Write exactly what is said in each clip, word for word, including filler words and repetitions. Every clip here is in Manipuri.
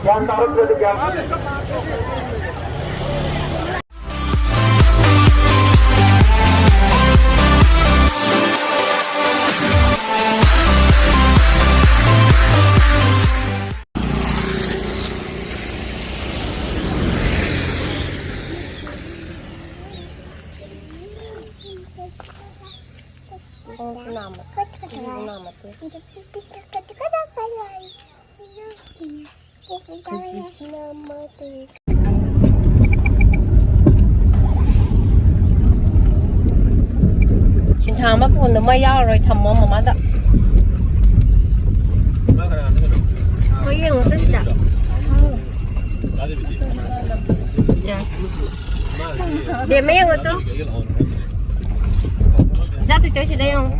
ꯒ꯭ꯌꯥꯟ ꯇꯥꯔꯛꯇ꯭ꯔꯗꯤ ꯒ꯭ꯌꯥꯟ ꯈꯣꯡꯁꯨ ꯅꯥꯝꯃ꯫ ꯈꯣꯡꯁꯨ ꯅꯥꯝꯃ ꯇꯦ꯫ ꯈꯨꯖꯤꯁꯤꯅ ꯑꯃ ꯇꯦ꯫ ꯁꯤꯟꯊꯥ ꯑꯃ ꯐꯣꯟꯗꯣ ꯃꯩ ꯌꯥꯎꯔꯔꯣꯏ, ꯊꯝꯃꯣ ꯃꯃꯥꯗ꯫ ꯍꯣꯏ, ꯌꯦꯡꯉꯣ ꯁꯤꯗ꯫ ꯕꯦꯝꯃ ꯌꯦꯡꯉꯣ ꯇꯨ꯫ ꯏꯆꯥ ꯇꯨꯏ ꯇꯧꯏꯁꯤꯗ ꯌꯦꯡꯉꯣ꯫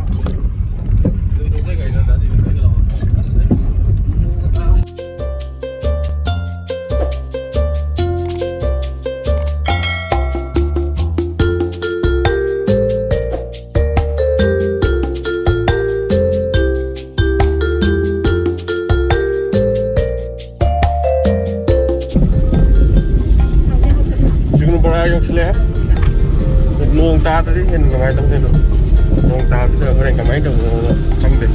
ꯁꯤꯒꯨꯝꯕ ꯕꯣꯔꯥ ꯌꯧꯁꯤꯜꯂꯛꯑꯦ꯫ ꯅꯣꯡ ꯇꯥꯗ꯭ꯔꯗꯤ ꯍꯦꯟꯅ ꯅꯨꯡꯉꯥꯏꯗꯧꯅꯦ ꯑꯗꯣ꯫ ꯅꯣꯡ ꯇꯥꯕꯁꯤꯗ ꯍꯣꯔꯦꯟ ꯀꯃꯥꯏꯅ ꯇꯧꯕꯅꯣ ꯈꯪꯗꯦ꯫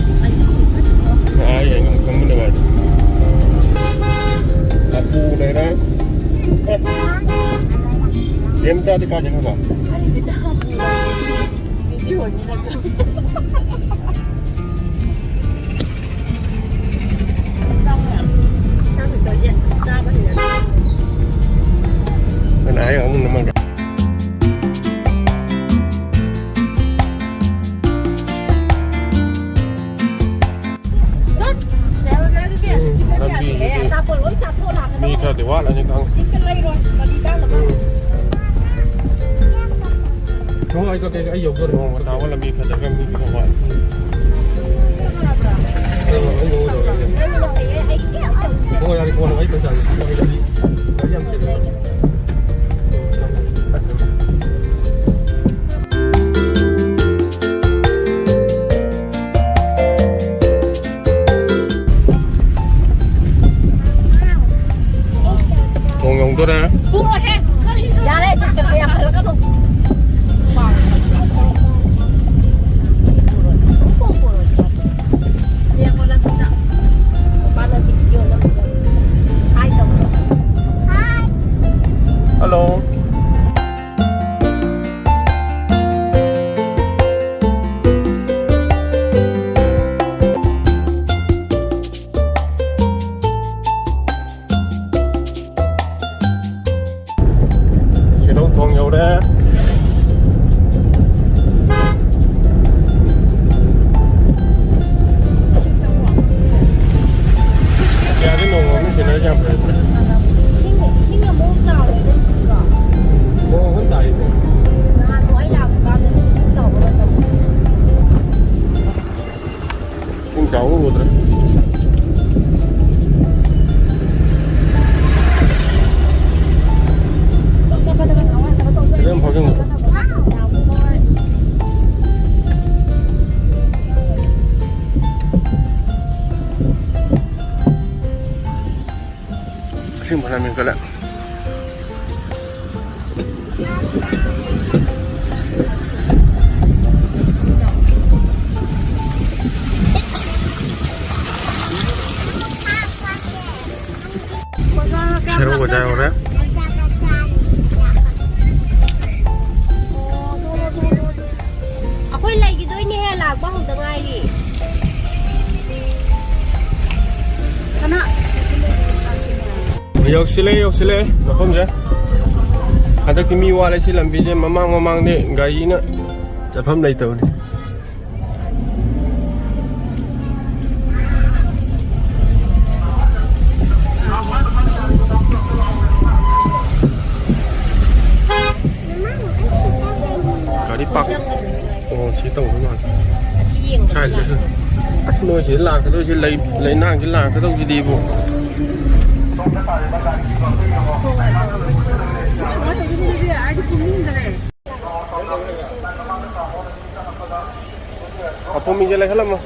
ꯑꯥ, ꯌꯦꯡꯉꯨ, ꯈꯪꯕ ꯅꯨꯡꯉꯥꯏ꯫ ꯂꯐꯨ ꯂꯩꯔꯦ꯫ ꯑꯦ꯫ ꯌꯦꯟ ꯆꯥꯗꯤ ꯀꯥꯏ ꯆꯠꯈ꯭ꯔꯕ? ꯎꯝ, ꯂꯝꯕꯤꯁꯤꯗꯤ ꯃꯤ ꯈꯔꯗꯤ ꯋꯥꯠꯂꯅꯤ ꯈꯪꯉꯦ꯫ ꯎꯝ꯫ ꯅꯣꯡ ꯑꯩ ꯀꯛꯀꯦ, ꯑꯩ ꯌꯧꯗꯣꯔꯦ꯫ ꯅꯣꯡꯃ ꯇꯥꯕ ꯂꯝꯕꯤ ꯐꯖꯈ꯭ꯔꯕ ꯃꯤꯗꯤ ꯈꯔ ꯋꯥꯠꯂꯤ꯫ ꯑꯩ ꯌꯧꯗꯣꯔꯦ, ꯑꯩ ꯌꯧꯗꯣꯔꯦ꯫ ꯍꯣꯏ, ꯌꯥꯔꯦ, ꯀꯣꯟꯅ ꯑꯩ ꯄꯩꯁꯥ ꯒꯥꯔꯤ ꯌꯥꯝ ꯆꯤꯜꯂꯦ꯫ ꯆꯥꯎꯕ ꯎꯗ꯭ꯔꯦ꯫ ꯐꯖꯅ ꯐꯥꯎꯖꯤꯟꯈ꯭ꯔꯦ꯫ ꯑꯁꯦꯡꯕ ꯂꯥꯃꯦꯟ ꯀꯠꯂꯦ꯫ ꯁꯦꯔꯧ ꯕꯖꯥꯔ ꯌꯧꯔꯦ꯫ ꯑꯩꯈꯣꯏ ꯂꯩꯈꯤꯗꯣꯏꯅꯦꯍꯦ, ꯂꯥꯛꯄ ꯍꯧꯗ ꯉꯥꯏꯔꯤ꯫ ꯀꯅꯥ? ꯌꯧꯁꯤꯜꯂꯦ, ꯌꯧꯁꯤꯜꯂꯦ ꯃꯐꯝꯁꯦ꯫ ꯍꯟꯗꯛꯇꯤ ꯃꯤ ꯋꯥꯠꯂꯦ ꯁꯤ ꯂꯝꯕꯤꯁꯦ꯫ ꯃꯃꯥꯡ ꯃꯃꯥꯡꯗꯤ ꯒꯥꯔꯤꯅ ꯆꯠꯐꯝ ꯂꯩꯇꯕꯅꯤ꯫ ꯒꯥꯔꯤ ꯄꯥꯛ, ꯑꯣ, ꯁꯤ ꯇꯧꯕ ꯃꯥꯜꯂꯦ꯫ ꯑꯁꯤ ꯌꯦꯡꯕ ꯁ꯭ꯋꯥꯏꯗ ꯂꯥꯛꯑꯣ꯫ ꯑꯁ, ꯃꯣꯏꯁꯤꯗ ꯂꯥꯛꯀꯗꯣꯏꯁꯦ ꯂꯩ-, ꯂꯩꯅꯥꯡꯁꯤ ꯂꯥꯛꯀꯗꯧꯁꯤꯗꯤꯕꯨ꯫ ꯑꯄꯨꯝ ꯃꯤꯡꯁꯦ ꯂꯩꯈꯠꯂꯝꯃꯣ꯫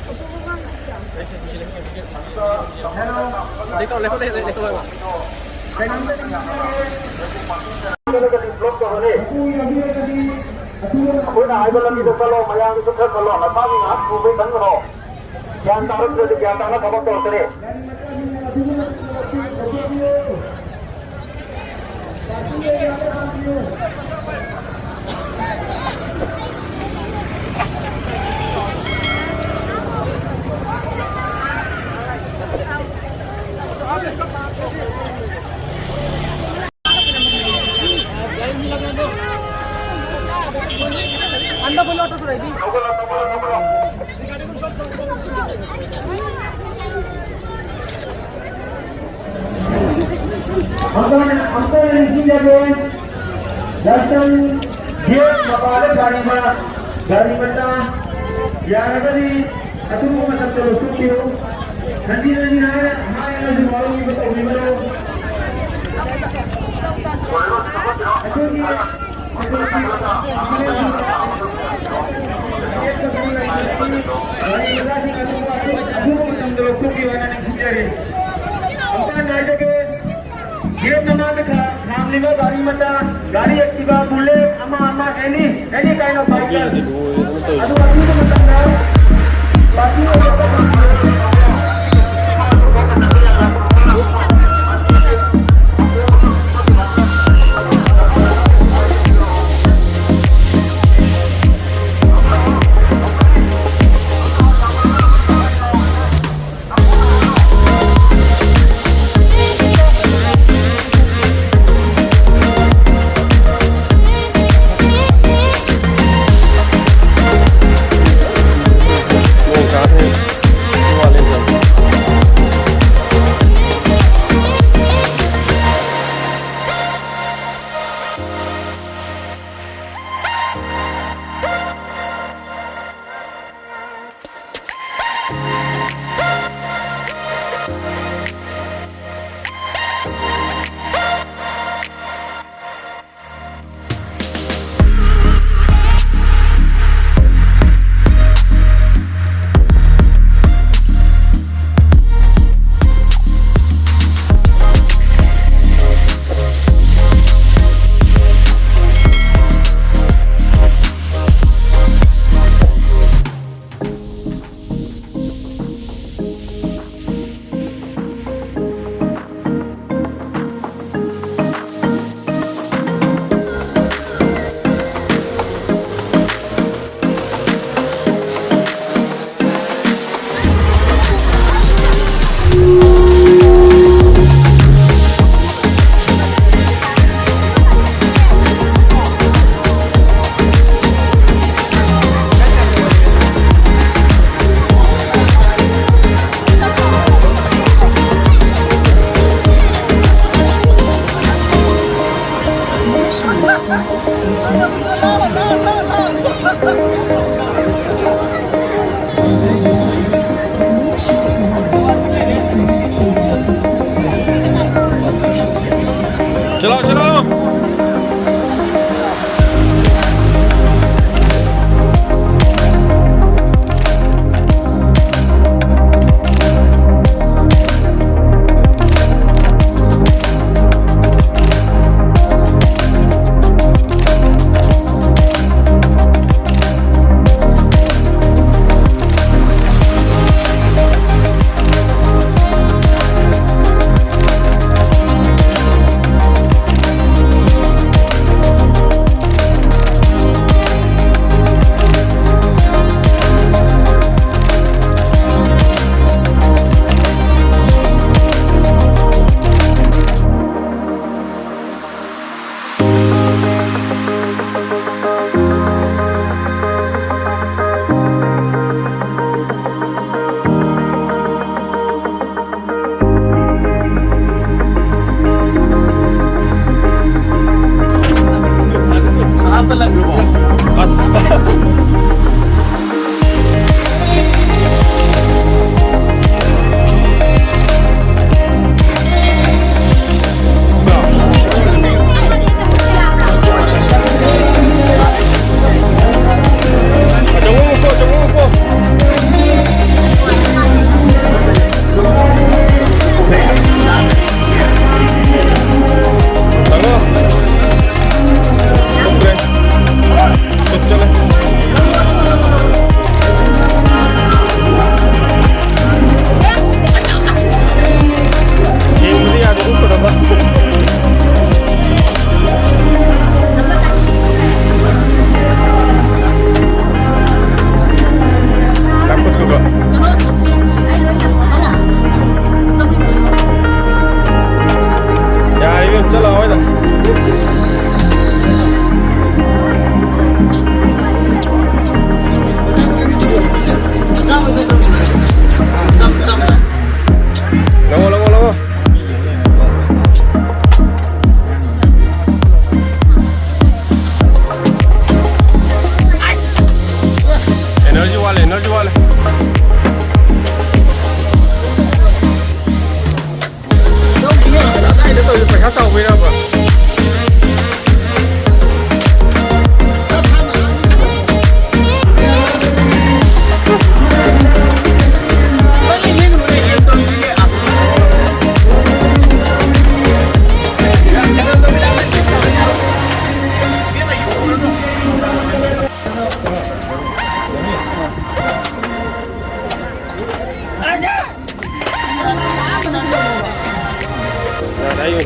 ꯑꯩꯈꯣꯏꯅ ꯍꯥꯏꯕ ꯂꯝꯕꯤꯗ ꯆꯠꯂꯣ, ꯃꯌꯥꯝꯒꯤꯁꯨ ꯈꯔ ꯈꯜꯂꯣ, ꯅꯁꯥꯒꯤ ꯉꯥꯏꯍꯥꯛ ꯄꯨꯕꯩ ꯈꯟꯒꯅꯣ꯫ ꯒ꯭ꯌꯥꯟ ꯇꯥꯔꯛꯇ꯭ꯔꯗꯤ ꯒ꯭ꯌꯥꯟ ꯇꯥꯅ ꯊꯕꯛ ꯇꯧꯔꯛꯀꯅꯤ꯫ ꯑꯃꯨꯛꯇ ꯍꯟꯅ ꯅꯤꯡꯁꯤꯡꯖꯒꯦ꯫ ꯖꯪꯁꯟ ꯒꯦꯠ ꯃꯄꯥꯗ ꯈꯥꯔꯤꯕ ꯒꯥꯔꯤ ꯃꯆꯥ ꯌꯥꯔꯒꯗꯤ ꯑꯗꯨꯒꯤ ꯃꯊꯛꯇ ꯂꯣꯏꯁꯤꯟ-, ꯍꯟꯖꯤꯟ ꯍꯟꯖꯤꯟ ꯍꯥꯏꯅ ꯍꯥꯏꯔꯒꯁꯨ ꯃꯔꯨꯞ ꯑꯣꯏꯕ ꯇꯧꯕꯤꯒꯅꯨ꯫ ꯑꯩꯈꯣꯏꯒꯤ ꯒꯥꯔꯤ ꯃꯆꯥꯁꯤꯡ ꯑꯗꯨꯕꯨ ꯑꯊꯨꯕ ꯃꯇꯝꯗ ꯂꯧꯊꯣꯛꯄꯤꯌꯨ ꯍꯥꯏꯅ ꯅꯤꯡꯁꯤꯡꯖꯔꯤ꯫ ꯑꯃꯨꯛꯇ ꯍꯟꯅ ꯍꯥꯏꯖꯒꯦ, ꯒꯦꯠ ꯃꯃꯥꯡꯗ ꯈꯥ-, ꯈꯥꯝꯂꯤꯕ ꯒꯥꯔꯤ ꯃꯆꯥ, ꯒꯥꯔꯤ Activa, Bullet, ꯑꯃ ꯑꯃ, any, any kind of vehicle꯫ ꯑꯗꯨ ꯑꯊꯨꯕ ꯃꯇꯝꯗ ꯄꯥꯔꯀꯤꯡ ꯑꯣꯏꯅ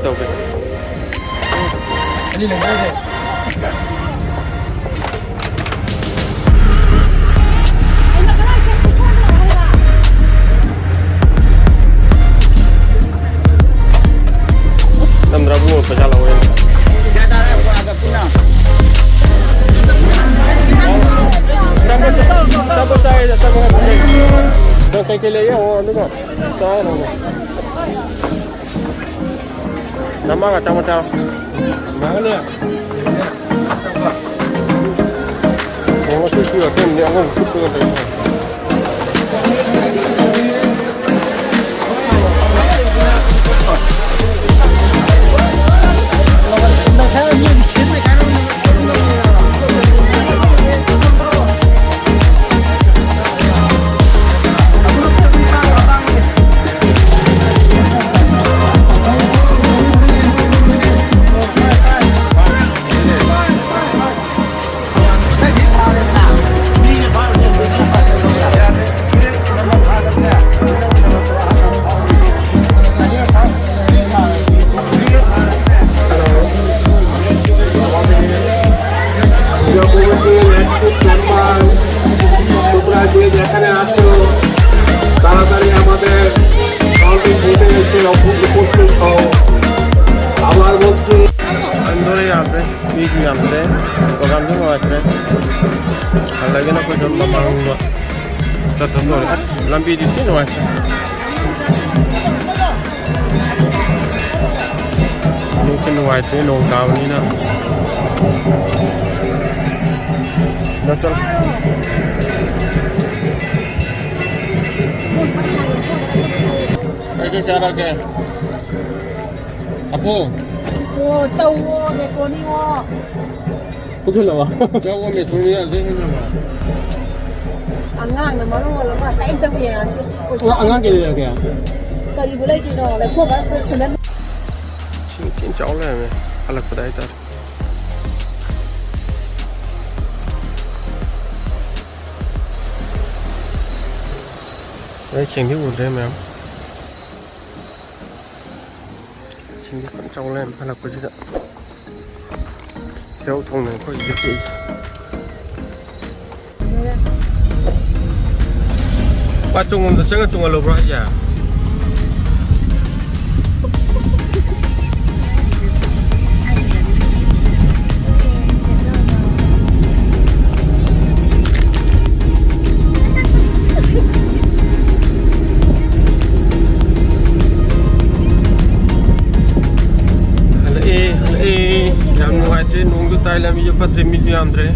ꯇꯧꯒꯦ꯫ ꯅꯝꯗ꯭ꯔꯕꯨ ꯄꯩꯁꯥ ꯂꯧꯔꯦ꯫ ꯆꯥꯄꯣꯠ ꯆꯥꯏꯌꯦ, ꯆꯥꯄꯣꯠ ꯈꯛꯇꯅꯦ꯫ ꯅꯪ ꯀꯩꯀꯩ ꯂꯩꯒꯦ? ꯑꯣ, ꯑꯗꯨꯒ ꯆꯥꯔꯣ꯫ ꯅꯃꯥꯒ ꯆꯥꯄꯣꯠ ꯆꯥꯔꯣ꯫ ꯃꯥꯅꯦ꯫ ꯑꯣ, ꯉꯁꯤ ꯁꯤ ꯉꯥꯛꯇꯅꯤꯅꯦ, ꯑꯉꯧꯕ ꯁꯨꯠꯇꯨꯒ ꯀꯩꯅꯣ꯫ তোমরা যে যেখানে আছো, তাড়াতাড়ি আমাদের কাউন্টিং বুথে এসে উপস্থিত হও। আবার বলছি, ꯌꯥꯝ ꯂꯣꯏꯔꯦ, ꯌꯥꯗ꯭ꯔꯦ꯫ ꯃꯤꯁꯨ ꯌꯥꯝꯗ꯭ꯔꯦ꯫ ꯄ꯭ꯔꯣꯒ꯭ꯔꯥꯝꯁꯨ ꯅꯨꯡꯉꯥꯏꯇ꯭ꯔꯦ꯫ ꯍꯜꯂꯒꯦꯅ ꯑꯩꯈꯣꯏꯁꯨ ꯃꯃꯥꯡꯂꯣꯝꯗ ꯆꯠꯇꯧ ꯇꯧꯔꯦ꯫ ꯑꯁ, ꯂꯝꯕꯤꯗꯤ ꯊꯤ ꯅꯨꯡꯉꯥꯏꯇ꯭ꯔꯦ꯫ ꯅꯣꯡꯁꯨ ꯅꯨꯡꯉꯥꯏꯇ꯭ꯔꯦ, ꯅꯣꯡ ꯇꯥꯕꯅꯤꯅ꯫ ꯗꯥ ꯆꯠꯂꯣ꯫ ꯀꯩꯀꯩ ꯆꯥꯔꯛꯀꯦ? ꯑꯄꯨ꯫ ꯑꯣ, ꯆꯧꯋꯣ, ꯃꯦꯀ꯭ꯔꯣꯅꯤꯋꯣ꯫ ꯄꯨꯈꯠꯂꯕ? ꯆꯧꯋꯣ, ꯃꯦꯀ꯭ꯔꯣꯅꯤ ꯑꯗꯩ ꯍꯦꯟꯅꯕ꯫ ꯑꯉꯥꯡꯅ ꯃꯔꯣꯜ ꯑꯃ ꯀꯔꯤꯝꯇꯕꯨ ꯌꯥꯗꯦ꯫ ꯑꯉꯥꯡ ꯀꯩ ꯂꯩꯔꯒꯦ? ꯀꯔꯤꯕꯨ ꯂꯩꯗꯣꯏꯅꯣ? ꯂꯩꯊꯣꯛꯑꯒ ꯁꯦꯟꯗꯟ꯫ ꯏꯁꯤꯡ ꯊꯤꯅ ꯆꯥꯎ ꯂꯩꯔꯝꯃꯦ ꯍꯜꯂꯛꯄꯗ ꯍꯥꯏꯇꯥꯔꯦ꯫ ꯑꯩ ꯁꯦꯡꯗꯤ ꯎꯗ꯭ꯔꯦ ꯃꯌꯥꯝ꯫ ꯁꯤ ꯐꯖꯅ ꯆꯥꯎ ꯂꯩꯔꯝꯃꯦ ꯍꯜꯂꯛꯄꯁꯤꯗ꯫ ꯁꯦꯔꯧ ꯊꯣꯡꯅ ꯑꯩꯈꯣꯏ ꯁꯤꯗ ꯆꯦꯛꯏꯁꯦ꯫ ꯄꯥꯠ ꯆꯣꯡꯐꯝꯗ ꯆꯪꯉ ꯆꯣꯡꯍꯜꯂꯨꯕ꯭ꯔꯣ ꯍꯥꯏꯁꯦ? ꯍꯜꯂꯛꯑꯦ, ꯍꯜꯂꯛꯑꯦ꯫ ꯌꯥꯝ ꯅꯨꯡꯉꯥꯏꯇ꯭ꯔꯦ, ꯅꯣꯡꯁꯨ ꯇꯥꯏ, ꯂꯝꯕꯤꯁꯨ ꯐꯠꯇ꯭ꯔꯦ, ꯃꯤꯁꯨ ꯌꯥꯝꯗ꯭ꯔꯦ꯫